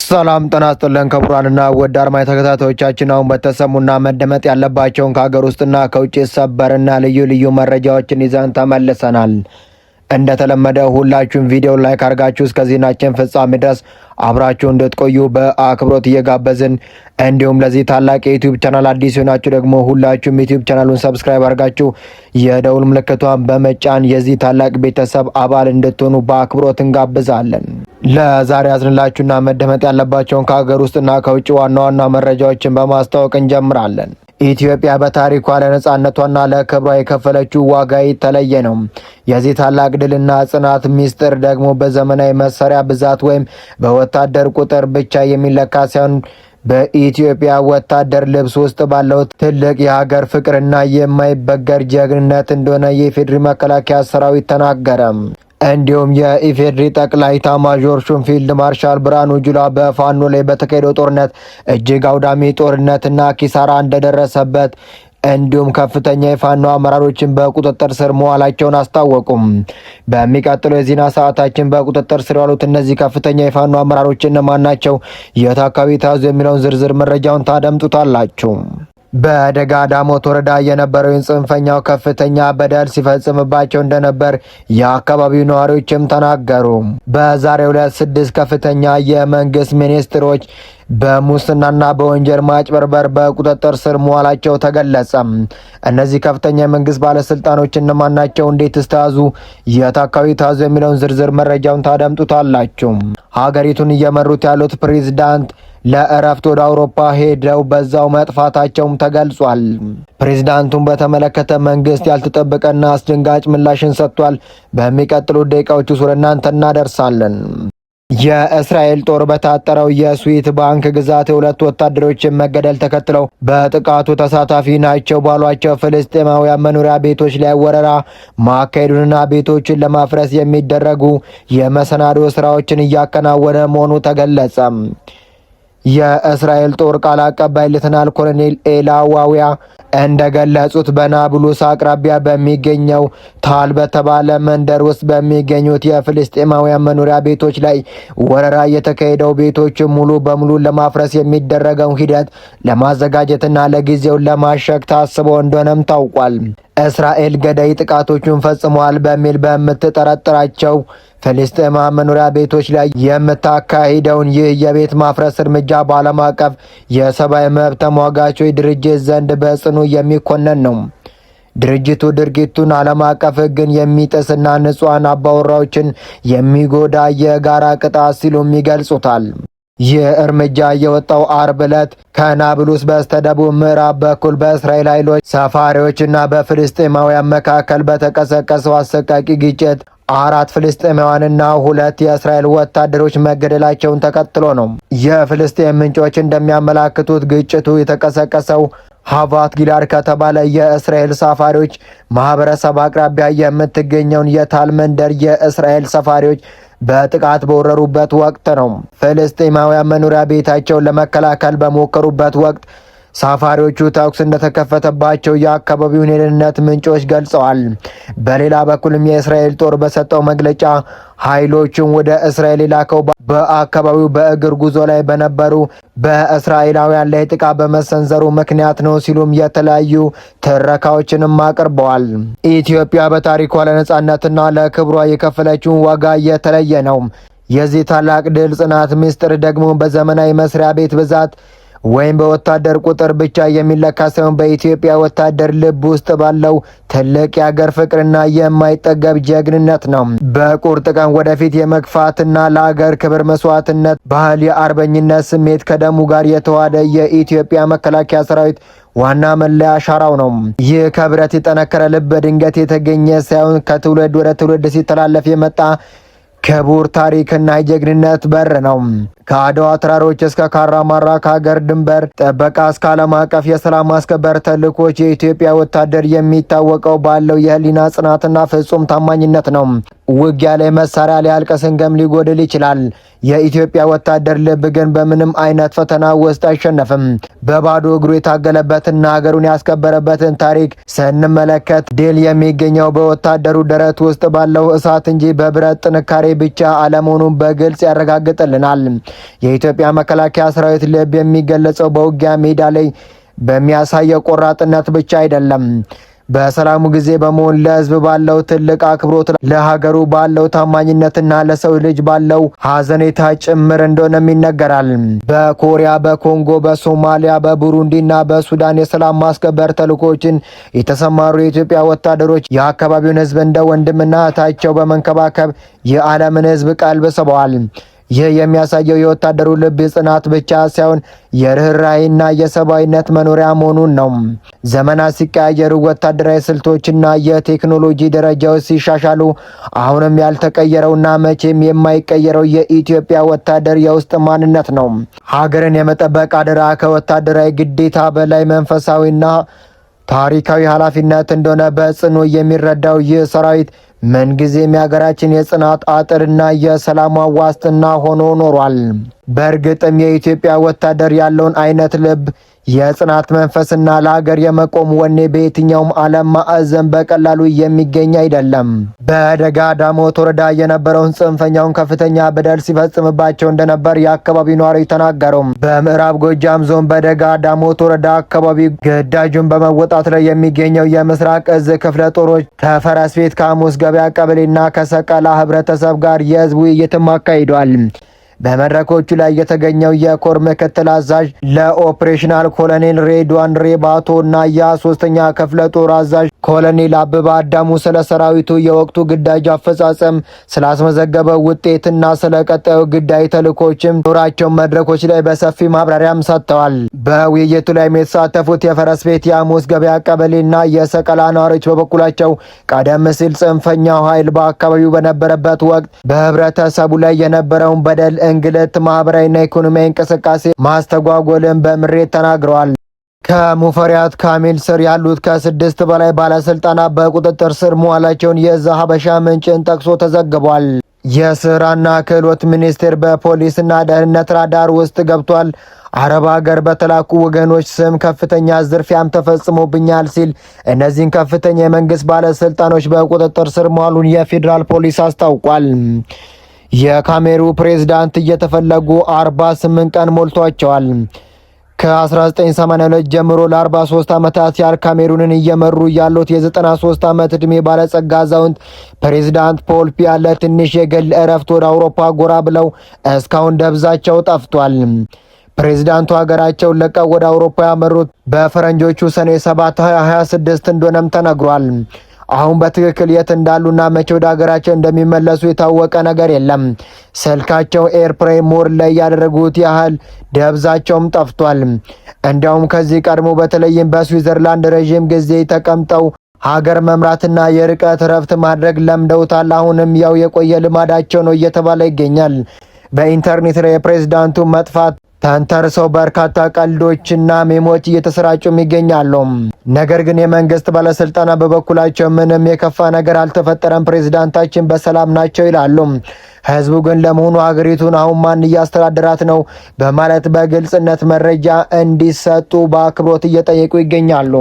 ሰላም ጤና ይስጥልን ክቡራንና ውድ አድማጭ ተከታታዮቻችን፣ አሁን በተሰሙና መደመጥ ያለባቸውን ከሀገር ውስጥና ከውጭ ሰበርና ልዩ ልዩ መረጃዎችን ይዘን ተመልሰናል። እንደተለመደ ሁላችሁም ቪዲዮ like አድርጋችሁ እስከ ዜናችን ፍጻሜ ድረስ አብራችሁ እንድትቆዩ በአክብሮት እየጋበዝን፣ እንዲሁም ለዚህ ታላቅ የ YouTube channel አዲስ የሆናችሁ ደግሞ ሁላችሁም YouTube channel ኡን subscribe አድርጋችሁ የደውል ምልክቷን በመጫን የዚህ ታላቅ ቤተሰብ አባል እንድትሆኑ በአክብሮት እንጋብዛለን። ለዛሬ ያዝንላችሁና መደመጥ ያለባቸውን ከሀገር ውስጥና ከውጭ ዋና ዋና መረጃዎችን በማስታወቅ እንጀምራለን። ኢትዮጵያ በታሪኳ ለነጻነቷና ለክብሯ የከፈለችው ዋጋ የተለየ ነው። የዚህ ታላቅ ድልና ጽናት ሚስጥር ደግሞ በዘመናዊ መሳሪያ ብዛት ወይም በወታደር ቁጥር ብቻ የሚለካ ሳይሆን በኢትዮጵያ ወታደር ልብስ ውስጥ ባለው ትልቅ የሀገር ፍቅርና የማይበገር ጀግንነት እንደሆነ የኢፌዴሪ መከላከያ ሰራዊት ተናገረ። እንዲሁም የኢፌዴሪ ጠቅላይ ኤታማዦር ሹም ፊልድ ማርሻል ብርሃኑ ጁላ በፋኖ ላይ በተካሄደው ጦርነት እጅግ አውዳሚ ጦርነትና ኪሳራ እንደደረሰበት እንዲሁም ከፍተኛ የፋኖ አመራሮችን በቁጥጥር ስር መዋላቸውን አስታወቁም። በሚቀጥለው የዜና ሰዓታችን በቁጥጥር ስር ያሉት እነዚህ ከፍተኛ የፋኖ አመራሮች እነማን ናቸው? የት አካባቢ ተያዙ? የሚለውን ዝርዝር መረጃውን ታደምጡታላችሁ። በደጋ ዳሞት ወረዳ የነበረውን ጽንፈኛው ከፍተኛ በደል ሲፈጽምባቸው እንደነበር የአካባቢው ነዋሪዎችም ተናገሩ። በዛሬው ዕለት 6 ከፍተኛ የመንግስት ሚኒስትሮች በሙስናና በወንጀል ማጭበርበር በቁጥጥር ስር መዋላቸው ተገለጸ። እነዚህ ከፍተኛ የመንግስት ባለስልጣኖች እነማን ናቸው? እንዴትስ ተያዙ? የት አካባቢ ተያዙ? የሚለውን ዝርዝር መረጃውን ታደምጡታላችሁ። ሀገሪቱን እየመሩት ያሉት ፕሬዝዳንት ለእረፍት ወደ አውሮፓ ሄደው በዛው መጥፋታቸውም ተገልጿል። ፕሬዝዳንቱን በተመለከተ መንግስት ያልተጠበቀና አስደንጋጭ ምላሽን ሰጥቷል። በሚቀጥሉት ደቂቃዎች ውስጥ ወደ እናንተ እናደርሳለን። የእስራኤል ጦር በታጠረው የስዊት ባንክ ግዛት የሁለት ወታደሮችን መገደል ተከትለው በጥቃቱ ተሳታፊ ናቸው ባሏቸው ፍልስጤማውያን መኖሪያ ቤቶች ላይ ወረራ ማካሄዱንና ቤቶችን ለማፍረስ የሚደረጉ የመሰናዶ ስራዎችን እያከናወነ መሆኑ ተገለጸ። የእስራኤል ጦር ቃል አቀባይ ሌተናል ኮሎኔል ኤላ ዋዊያ እንደገለጹት በናብሉስ አቅራቢያ በሚገኘው ታል በተባለ መንደር ውስጥ በሚገኙት የፍልስጤማውያን መኖሪያ ቤቶች ላይ ወረራ የተካሄደው ቤቶችን ሙሉ በሙሉ ለማፍረስ የሚደረገውን ሂደት ለማዘጋጀትና ለጊዜው ለማሸግ ታስቦ እንደሆነም ታውቋል። እስራኤል ገዳይ ጥቃቶቹን ፈጽመዋል በሚል በምትጠረጥራቸው ፍልስጤማ መኖሪያ ቤቶች ላይ የምታካሂደውን ይህ የቤት ማፍረስ እርምጃ በዓለም አቀፍ የሰብአዊ መብት ተሟጋቾች ድርጅት ዘንድ በጽኑ የሚኮነን ነው። ድርጅቱ ድርጊቱን ዓለም አቀፍ ሕግን የሚጥስና ንጹሐን አባወራዎችን የሚጎዳ የጋራ ቅጣት ሲሉም ይገልጹታል። ይህ እርምጃ የወጣው አርብ ዕለት ከናብሉስ በስተደቡብ ምዕራብ በኩል በእስራኤል ኃይሎች ሰፋሪዎችና በፍልስጤማውያን መካከል በተቀሰቀሰው አሰቃቂ ግጭት 4 ፍልስጤማውያንና 2 የእስራኤል ወታደሮች መገደላቸውን ተከትሎ ነው። የፍልስጤም ምንጮች እንደሚያመላክቱት ግጭቱ የተቀሰቀሰው ሀቫት ጊላድ ከተባለ የእስራኤል ሰፋሪዎች ማህበረሰብ አቅራቢያ የምትገኘውን የታል መንደር የእስራኤል ሰፋሪዎች በጥቃት በወረሩበት ወቅት ነው። ፍልስጤማውያን መኖሪያ ቤታቸውን ለመከላከል በሞከሩበት ወቅት ሰፋሪዎቹ ተኩስ እንደተከፈተባቸው የአካባቢውን የደህንነት ምንጮች ገልጸዋል። በሌላ በኩልም የእስራኤል ጦር በሰጠው መግለጫ ኃይሎቹን ወደ እስራኤል የላከው በአካባቢው በእግር ጉዞ ላይ በነበሩ በእስራኤላውያን ላይ ጥቃት በመሰንዘሩ ምክንያት ነው ሲሉም የተለያዩ ትረካዎችንም አቅርበዋል። ኢትዮጵያ በታሪኳ ለነጻነትና ለክብሯ የከፈለችውን ዋጋ የተለየ ነው። የዚህ ታላቅ ድል ጽናት ምስጢር ደግሞ በዘመናዊ መስሪያ ቤት ብዛት ወይም በወታደር ቁጥር ብቻ የሚለካ ሳይሆን በኢትዮጵያ ወታደር ልብ ውስጥ ባለው ትልቅ የአገር ፍቅርና የማይጠገብ ጀግንነት ነው። በቁርጥ ቀን ወደፊት የመግፋትና ለአገር ክብር መስዋዕትነት ባህል፣ የአርበኝነት ስሜት ከደሙ ጋር የተዋሃደ የኢትዮጵያ መከላከያ ሰራዊት ዋና መለያ አሻራው ነው። ይህ ከብረት የጠነከረ ልብ በድንገት የተገኘ ሳይሆን ከትውልድ ወደ ትውልድ ሲተላለፍ የመጣ ክቡር ታሪክና የጀግንነት በር ነው። ከአድዋ ተራሮች እስከ ካራማራ፣ ከሀገር ድንበር ጥበቃ እስከ ዓለም አቀፍ የሰላም ማስከበር ተልእኮች የኢትዮጵያ ወታደር የሚታወቀው ባለው የህሊና ጽናትና ፍጹም ታማኝነት ነው። ውጊያ ላይ መሳሪያ ሊያልቅ፣ ስንቅም ሊጎድል ይችላል። የኢትዮጵያ ወታደር ልብ ግን በምንም አይነት ፈተና ውስጥ አይሸነፍም። በባዶ እግሩ የታገለበትና ሀገሩን ያስከበረበትን ታሪክ ስንመለከት ድል የሚገኘው በወታደሩ ደረት ውስጥ ባለው እሳት እንጂ በብረት ጥንካሬ ብቻ አለመሆኑን በግልጽ ያረጋግጥልናል። የኢትዮጵያ መከላከያ ሰራዊት ልብ የሚገለጸው በውጊያ ሜዳ ላይ በሚያሳየው ቆራጥነት ብቻ አይደለም። በሰላሙ ጊዜ በመሆን ለሕዝብ ባለው ትልቅ አክብሮት፣ ለሀገሩ ባለው ታማኝነትና ለሰው ልጅ ባለው ሀዘኔታ ጭምር እንደሆነም ይነገራል። በኮሪያ፣ በኮንጎ፣ በሶማሊያ፣ በቡሩንዲና በሱዳን የሰላም ማስከበር ተልዕኮችን የተሰማሩ የኢትዮጵያ ወታደሮች የአካባቢውን ሕዝብ እንደ ወንድምና እህታቸው በመንከባከብ የዓለምን ሕዝብ ቀልብ ስበዋል። ይህ የሚያሳየው የወታደሩ ልብ ጽናት ብቻ ሳይሆን የርኅራኄና የሰብአዊነት መኖሪያ መሆኑን ነው። ዘመናት ሲቀያየሩ፣ ወታደራዊ ስልቶችና የቴክኖሎጂ ደረጃዎች ሲሻሻሉ፣ አሁንም ያልተቀየረውና መቼም የማይቀየረው የኢትዮጵያ ወታደር የውስጥ ማንነት ነው። ሀገርን የመጠበቅ አደራ ከወታደራዊ ግዴታ በላይ መንፈሳዊና ታሪካዊ ኃላፊነት እንደሆነ በጽኑ የሚረዳው ይህ ሰራዊት ምንጊዜም የሀገራችን የጽናት አጥርና የሰላሟ ዋስትና ሆኖ ኖሯል። በእርግጥም የኢትዮጵያ ወታደር ያለውን አይነት ልብ፣ የጽናት መንፈስና ለሀገር የመቆም ወኔ በየትኛውም ዓለም ማዕዘን በቀላሉ የሚገኝ አይደለም። በደጋ ዳሞት ወረዳ የነበረውን ጽንፈኛውን ከፍተኛ በደል ሲፈጽምባቸው እንደነበር የአካባቢው ነዋሪ ተናገሩ። በምዕራብ ጎጃም ዞን በደጋ ዳሞት ወረዳ አካባቢ ግዳጁን በመወጣት ላይ የሚገኘው የምስራቅ እዝ ክፍለ ጦሮች ከፈረስ ቤት፣ ከሐሙስ ገበያ ቀበሌና ከሰቀላ ህብረተሰብ ጋር የህዝብ ውይይትም አካሂዷል። በመድረኮቹ ላይ የተገኘው የኮር ምክትል አዛዥ ለ operational ኮሎኔል ሬድዋን ሬባቶ እና የ3ኛ ክፍለ ጦር አዛዥ ኮሎኔል አበባ አዳሙ ስለ ሰራዊቱ የወቅቱ ግዳጅ አፈጻጸም፣ ስላስመዘገበው ውጤትና ስለ ቀጣዩ ግዳጅ ተልእኮችም ኖራቸውን መድረኮች ላይ በሰፊ ማብራሪያም ሰጥተዋል። በውይይቱ ላይ የተሳተፉት የፈረስ ቤት፣ የሐሙስ ገበያ ቀበሌና የሰቀላ ነዋሪዎች በበኩላቸው ቀደም ሲል ጽንፈኛው ኃይል በአካባቢው በነበረበት ወቅት በህብረተሰቡ ላይ የነበረውን በደል፣ እንግልት፣ ማህበራዊና ኢኮኖሚያዊ እንቅስቃሴ ማስተጓጎልን በምሬት ተናግረዋል። ከሙፈሪያት ካሚል ስር ያሉት ከ6 በላይ ባለስልጣናት በቁጥጥር ስር መዋላቸውን የዘሐበሻ ምንጭን ጠቅሶ ተዘግቧል። የስራና ክህሎት ሚኒስቴር በፖሊስና ደህንነት ራዳር ውስጥ ገብቷል። አረብ ሀገር በተላኩ ወገኖች ስም ከፍተኛ ዝርፊያም ተፈጽሞብኛል ሲል እነዚህን ከፍተኛ የመንግስት ባለስልጣኖች በቁጥጥር ስር መዋሉን የፌዴራል ፖሊስ አስታውቋል። የካሜሩ ፕሬዝዳንት እየተፈለጉ 48 ቀን ሞልቷቸዋል። ከ1982 ጀምሮ ለ43 ዓመታት ያህል ካሜሩንን እየመሩ ያሉት የ93 ዓመት ዕድሜ ባለጸጋ አዛውንት ፕሬዝዳንት ፖል ቢያ ለትንሽ የግል እረፍት ወደ አውሮፓ ጎራ ብለው እስካሁን ደብዛቸው ጠፍቷል። ፕሬዝዳንቱ ሀገራቸውን ለቀው ወደ አውሮፓ ያመሩት በፈረንጆቹ ሰኔ 7 2026 እንደሆነም ተነግሯል። አሁን በትክክል የት እንዳሉና መቼ ወደ ሀገራቸው እንደሚመለሱ የታወቀ ነገር የለም። ስልካቸው airplane mode ላይ ያደረጉት ያህል ደብዛቸውም ጠፍቷል። እንዲያውም ከዚህ ቀድሞ በተለይም በስዊዘርላንድ ረዥም ጊዜ ተቀምጠው ሀገር መምራትና የርቀት እረፍት ማድረግ ለምደውታል። አሁንም ያው የቆየ ልማዳቸው ነው እየተባለ ይገኛል። በኢንተርኔት ላይ የፕሬዝዳንቱ መጥፋት ተንተርሰው በርካታ ቀልዶችና ሜሞች እየተሰራጩም ይገኛሉ። ነገር ግን የመንግስት ባለስልጣናት በበኩላቸው ምንም የከፋ ነገር አልተፈጠረም፣ ፕሬዝዳንታችን በሰላም ናቸው ይላሉ። ህዝቡ ግን ለመሆኑ ሀገሪቱን አሁን ማን እያስተዳደራት ነው በማለት በግልጽነት መረጃ እንዲሰጡ በአክብሮት እየጠየቁ ይገኛሉ።